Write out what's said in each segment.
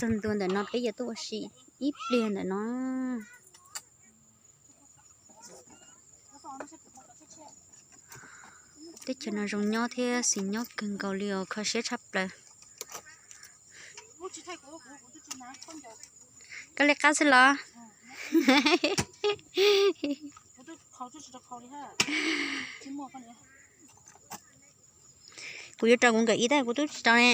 Ntu ntawm no peb yuav tuaj ua si ib pliag ntawm no. Teb chaws no zoo nyob thiab xis nyob kawg nkaus li os, kho siab tshaj plaws. Koj li qab xwb los? Kuv yuav rau kuv nkawm ib tab kuv twb tsis rau ne.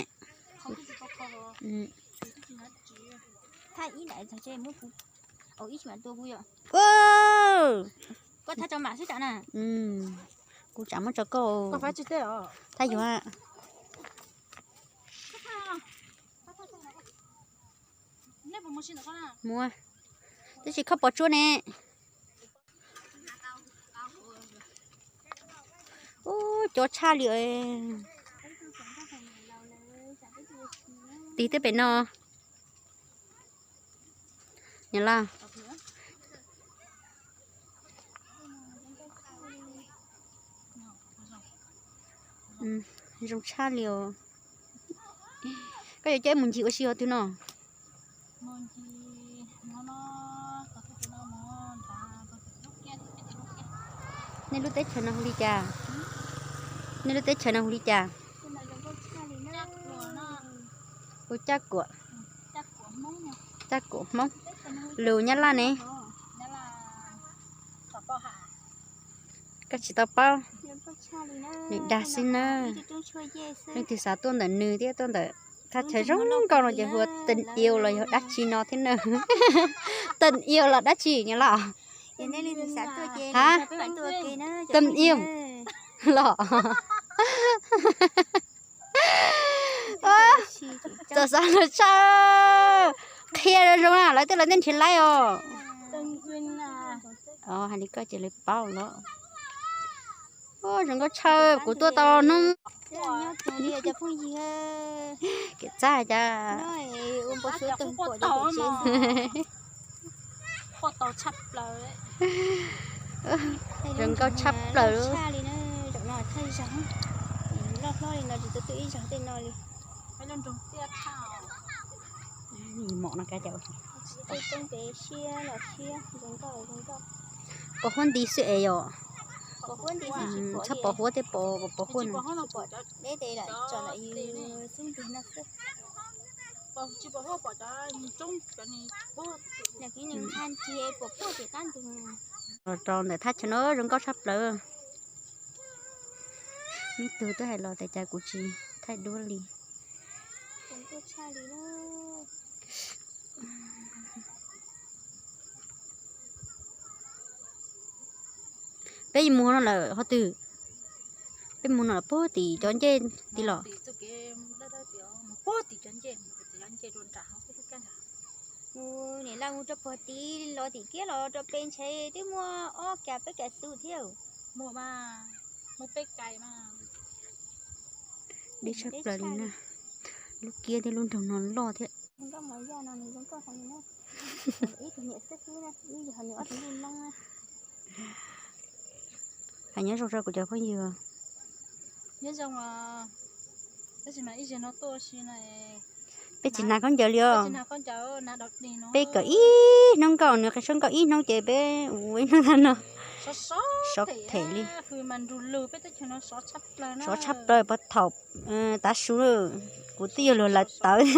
Kuv tsam muab rau koj. Thab yuav. Muab, twb tsis khob pos tsuab ne. Ub, cov tshaj li. Tig tej pem no. Nyob Laj, zoo tshaj li os. Koj yuav coj mus ncig ua si hauv twg no? Nej lub teb chaws no hu li cas? Nej lub teb chaws no hu li cas? Hu Caj Kuam. Caj Kuam Hmoob. Lus Nyab Laj ne? Koj tsis tau paub. Nws dag xwb na. Leej twg xav tuaj ntawm nws thiab tuaj ntawm thaj chaw zoo nkauj no ces hu ua tình yêu los yog dab tsi no thiab na. Tình yêu los dab tsi nyob Laj? Ha? Tình yêu los. Txawm xav lus tshaj, qhia zoo zoo na, lawv tej lawv tej nrhiav laib os. Hais li koj ces lawv paub los. Zoo nkauj tshaj, kuv tuaj tau hnub. Kev txaj cas. Zoo nkauj tshaj plaws. Mom no ka cas. Pos huab nti xwb es yom. Txhob pos huab thiab pos, pos huab no. Los rau ntawm thaj chaw no zoo nkauj tshaj plaws. Ib tug twb hais los tias cas kuv tsis thaij duab li. Peb yuav mus no lawm qhov twg? Peb mus no lawm puag tim cov ncej tid los. Niam laj mus rau puag tid los rau pem ntshe twb muaj ob kav peb kav xu thiab. Deb tshaj plaws li na. Lub kiab thiab lub nroog no loj thiab. Hais nyob zoo rau kuv cov phooj ywg. Peb tsis hnav khaub ncaws li os. Peb kawm ib hnub nkauj, nws qhia suab nkauj ib hnub ces peb ua ib hnub tag no. Sov them li. Sov tshaj plaws, pov thaum tav su kuv twb yuav luag lawv tawv.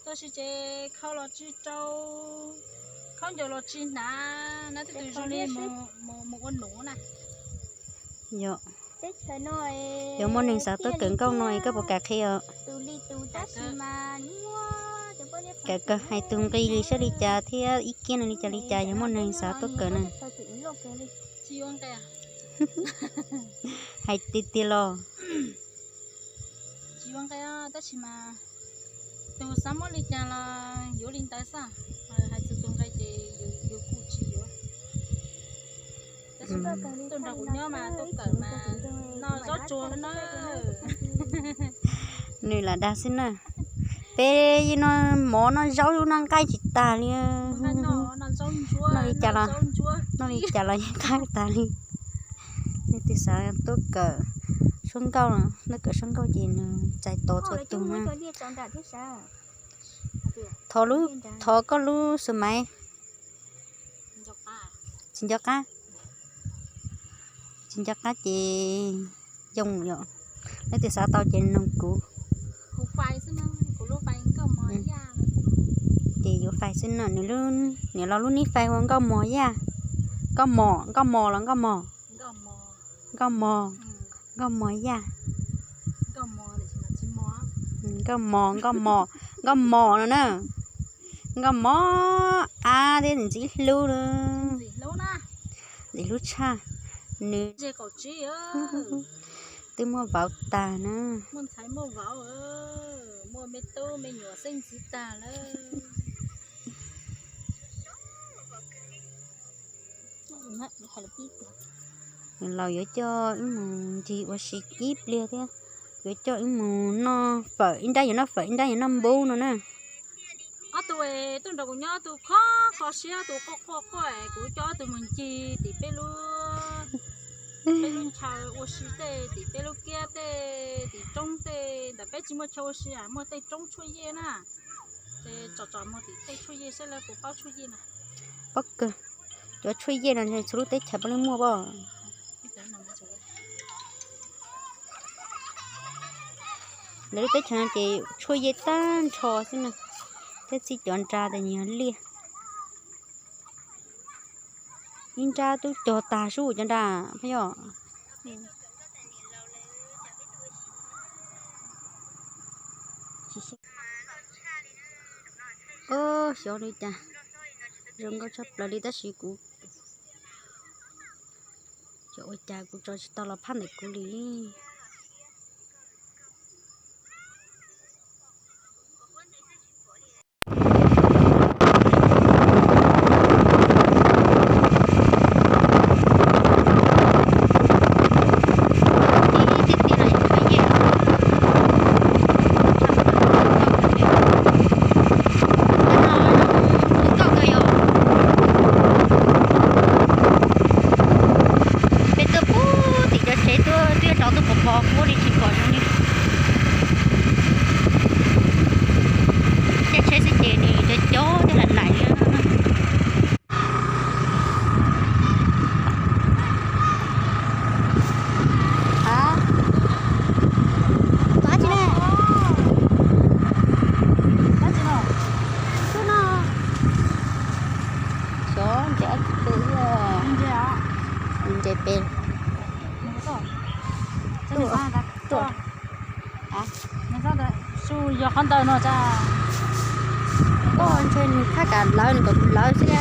Tuaj si ces khau los tsis rau, khaub ncaws los tsis hnav na, twb tsis zoo li mus ua nuv na. Yog, yog muaj neeg xav tuaj kawm nkauj no es koj puas kam qhia os? Kam kawm hais tus nqi li saib li cas thiab ib kiab no li cas li cas, yog muaj neeg xav tuaj kawm na. Hais tiag tiag los. Tsis yuav nqe tab sis mas tus xav muab li cas los yuav li ntawd xwb. Hais txog tus nqe ces yus kuj tsis yuav. Tab sis tuaj nrog kuv nyob mas tuaj kawm mas noj zaub tsuag na. Nws lam dag xwb na. Peb no mov noj zaub noj nqaij tsis tas li. Noj li cas los, noj li cas los yeej qab tas li. Nej twg xav tuaj kawm, Suab nkauj, ntawm kawm suab nkauj ces nws txais tos txhua tus na. Thov lub, thov koj lub xus maiv. Tsis nco qab. Tsis nco qab ces yoo yom. Leej twg xav tau ces noog kuv. Ces yuav fais xwb no, nws los lub nib fais ua Nkauj Mos Yaj. Nkauj Mos, Nkauj Mos los Nkauj Mos? Nkauj Mos. Nkauj Mos Yaj. Nkauj Mos, Nkauj Mos, Nkauj Mos no na. Nkauj Mos av thiab ntxim hlub na. Ntxim hlub tshaj. Nws twb muaj vauv tag na. Nws laus yuav coj wb mus ncig ua si ib pliag thiab. Yuav coj wb mus noj fawm, ib nrab yuav noj fawm, ib nrab yuav noj npub no na. Ob tug tuaj nrog kuv nyob, ob tug kho kho siab, ob tug quaj quaj quaj, kuv coj ob tug mus ncig tim peb lub, peb lub chaw ua si tej, tim peb lub kiab tej, tim roob tej, ntawm peb tsis muaj chaw ua si, muaj tej roob tshuaj yej na. Ces tsom tsom mus tim tej tshuaj yej saib lawv puas paub tshuaj yej na. Paub kawg, cov tshuaj yej no txhua lub teb chaws puav leej muaj pob. Lawv lub teb chaws no ces tshuaj yej tag nrho xwb na, thiab txij cov nra tas nws yog liaj. Ib nrab twb cog tag sub cov nra, Phaj Yoj. Xyov li cas, zoo nkauj tshaj plaws li tab sis kuv, xyov ua cas kuv tso tsis tau los phaj ntawm kuv li. Peb tuaj pub tim cov tsev tuaj twb rov tuaj pov pov kuab li tsis pom zoo li. Caij tsheb xwb ces nws cov cob thiab lam laim li. Xyov ntses ob tug, ntses pem. Tuaj, tuaj. Su yog qhov ntawd no tas. Koj ntshe nws thaj kam lawv nws kom kuv lawv xwb.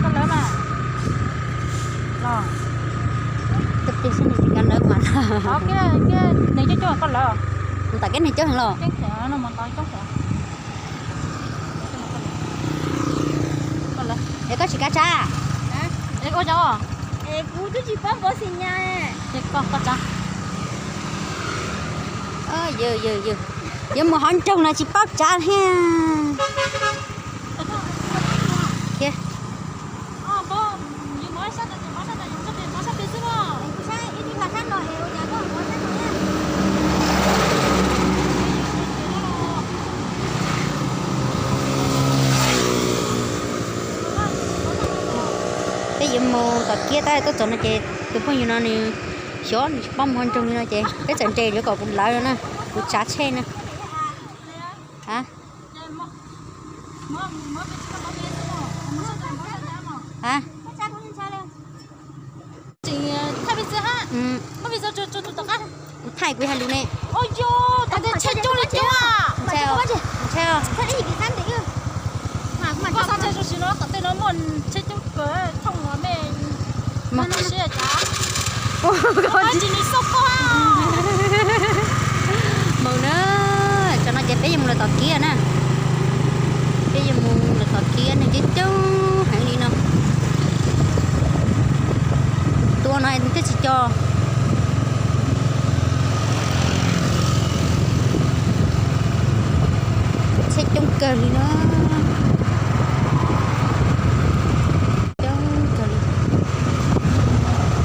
Koj lawv mas. Los. Koj tiag xwb nws tsis kam lawv mas. Nws coob coob koj lawv. Kuv tam keb nws coob heev los. Es koj tsis kav tsab? Es ua cas? Es kuv twb tsis paub npov xis nyas. Koj, koj tsav. Yog, yog, yog. Yuav mus hauv nroog no tsis paub tsav thiab. Peb yuav mus tom kiab tab tuaj txog no ces tus phooj ywg no nws xyov nws tsis paub mus hauv nroog li no ces peb txawm nres yuav kom kuv lawv no na, kuv tsav tsheb na. A, a, kuv thaij kuv hais lus ne. Ntshai, ntshai. Mus na, tsam no ces peb yuav mus lawm tom kiab na. Peb yuav mus lawm tom kiab, neeg coob coob heev li no. Tua no thiaj tsis co. Tsheb coob kawg li na. Coob kawg li.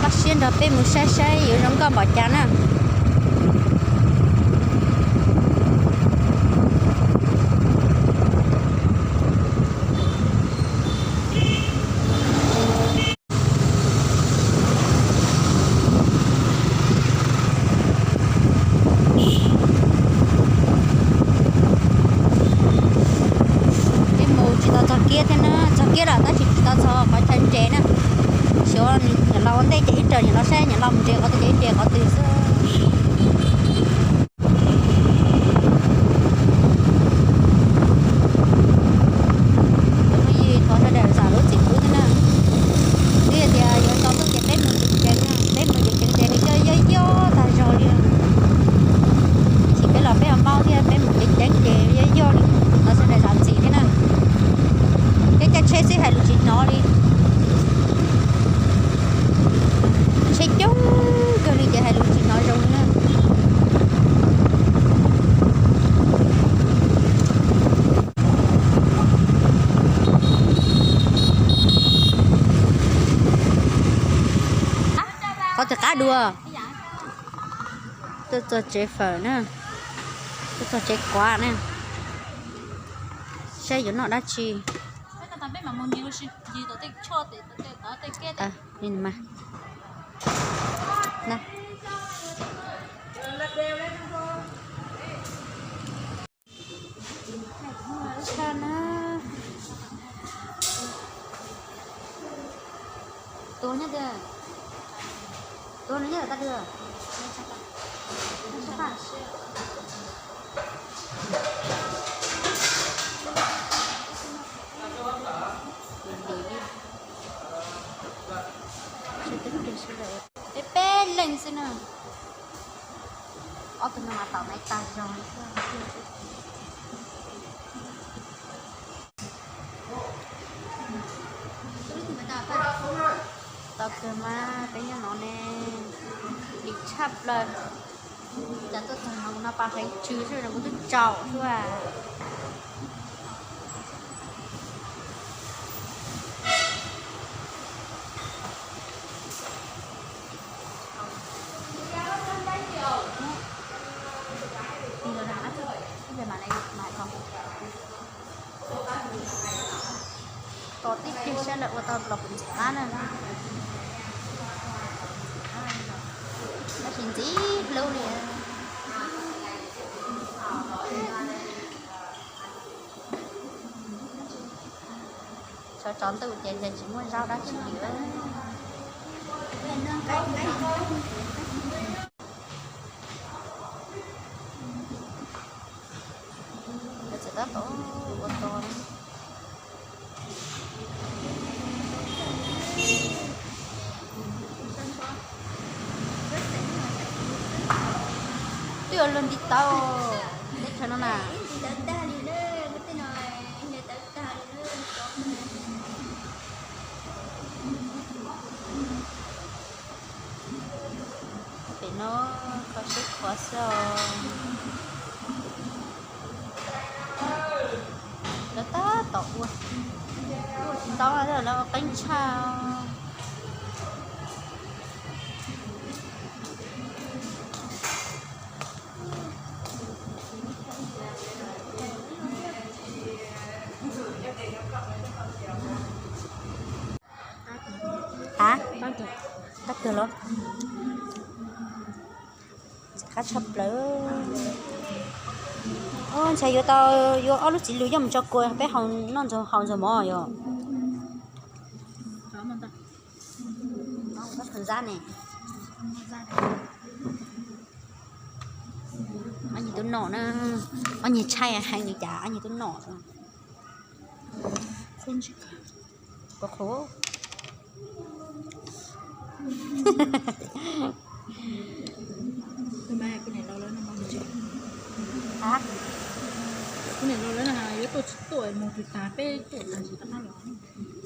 Koj siab nrog peb mus saib saib yuav zoo nkauj npaum cas na. Kiab thiab na, txog kiab lawm tab sis tsis tau txog qhov chaw ntses na. Xyov niam laus ua ntej ces ib raws niam laus saib niam laus mus ntses qhov twg ces ntses qhov twg xwb. Tus no yog thov sawv daws zam lub txim pub thiab na. Twb tias yuav tau tuaj ces peb mus ceev ceev, peb mus ceev ceev ces nws coj yob yob tag zog li. Tab sis peb los peb ho paub thiab, peb mus ceev ceev ces yob yob li. Thov sawv daws zam txim thiab na. Peb caij tsheb xwb hais lus tsis hnov li. Tsheb coob kawg li ces hais lus tsis hnov zoo li na. Qhov twg qab dua? Tuaj txog tsev fawm na, tuaj txog tsev quav na, saib yuav noj dab tsi. Tshaj na. Tuag nyob twg? Tuag nyob twg? Peb peb leeg xwb na. Ob tug no mas tom naiv tag zog li. Tau kawg mas peb nyob no ne, dim tshaj plaws. Cas tuaj txog no kuv no pas heev tsw xwb no kuv twb tsaum xwb. Tos tib pliag saib lawv ua tau los pum ntxim qab na. Tab sis ntxim hlub li. Tsov tsov ntuj ces tsis muaj zaub dab tsi li. Txiv tab tom ua to. Twb ua luag nti tau teb chaws no na. Pem no kho siab khuav xwb os. Lawv tab tom ua, ua tsis tau lawv qeeb tshaj. Qab, qab twg los? Qab tshaj plaws. Ntshai yuav tau, yuav ob lub txiv lws coj mus tso kua peb haus noj ntxuag haus ntxuag mov yom. Ob nyuag tub nom na, ob nyuag tshaib heev li cas ob nyuag tub nom. Qhuav qhuav.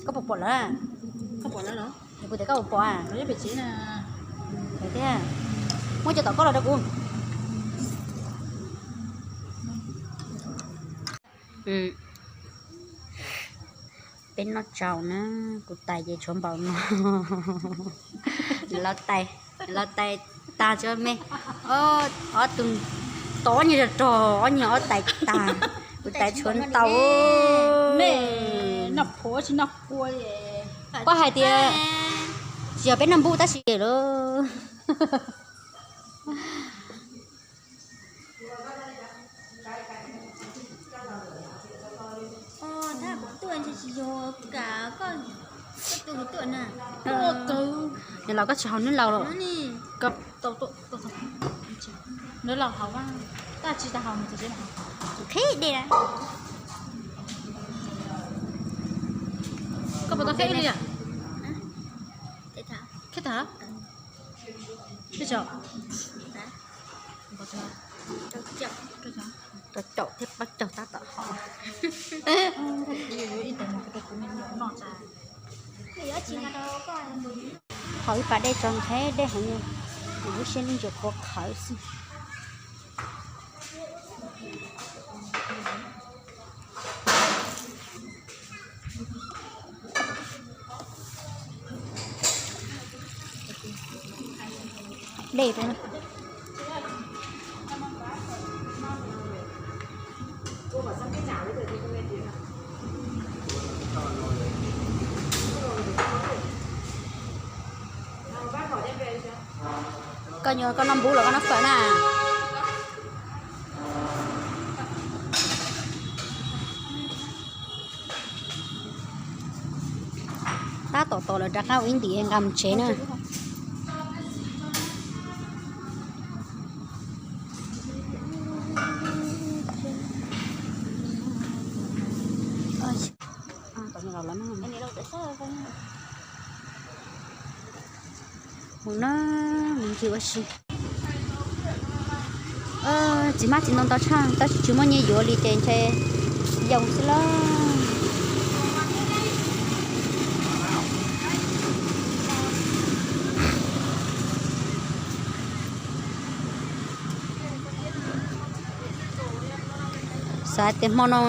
Koj puas pom lawm? Kuv tias koj puas pom? Thiab, muab cov tom koj los rau kuv. Peb noj tsaus na, kuv tais ces tshuav npaum no. Los tais, los tais tag tsuav me. Ob tug tod nyuag rog rog, ob nyuag ob tais tag, kuv tais tshuav ntau. Pab hais tias tsis yog peb noj npub tab sis lawm. Yog kam koj, koj tus tuaj na. Ua kawg. Niam laus koj tsis haus neb laus los? Koj tau tuaj, neb laus haus, tab tsis tas haus mus tsis qhib dej. Koj puas tau khib ib li? Khib tag? Khib tso. Rau caum thiab pab caug tab tom haus. Haus ib pas dej tso nqheb dej heev, kuv lub siab ntsuas kua qhawv xwb. Dej rau. Koj nyuam koj noj npub los koj noj fawm na? Tab tom tos lawv rov qab ua ib ntim nqa mus tsev na. Mus na, mus ncig ua si. Txiv hmab txiv ntoo ntau tshaj tab sis tsis muaj nyiaj yuav li ces ntshe yoo xwb lauj. Xav tias hmo no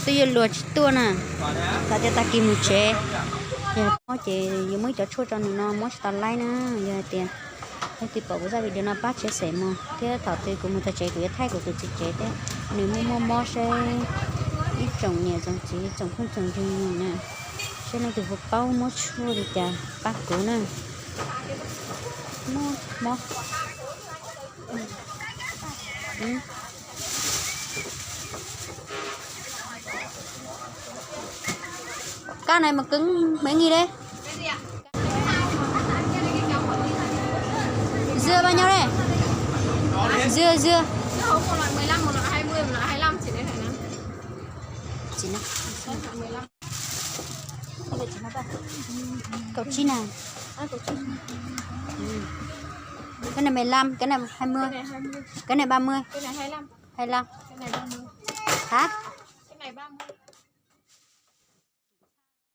twb yuav luag tsis tuaj na, xav tias tag kis mus tsev. Yog mob ces yuav muab ib cov tshuaj tso nws no muab tsis tau laib na. Yog hais tias leej twg pom kuv zaj video no pab tshare xem mog, thiab thaum twg kuv mus txog tsev kuv yuav thaij kuv tus txiv tsev thiab nws muaj muaj mob seb ib tsoom niam tsoom txiv tsoom phooj tsoom ywg na, seb leej twg puas paub muab tshuaj li cas pab kuv na. Mob mob. Kab này mà cứng mấy nghìn đấy? Dưa bao nhiêu đây? Dưa, dưa. Chỉ nó. Cậu chín này. Ừ. Cái này mười lăm, cái này hai mươi. Cái này ba mươi. Hai lăm. Hả?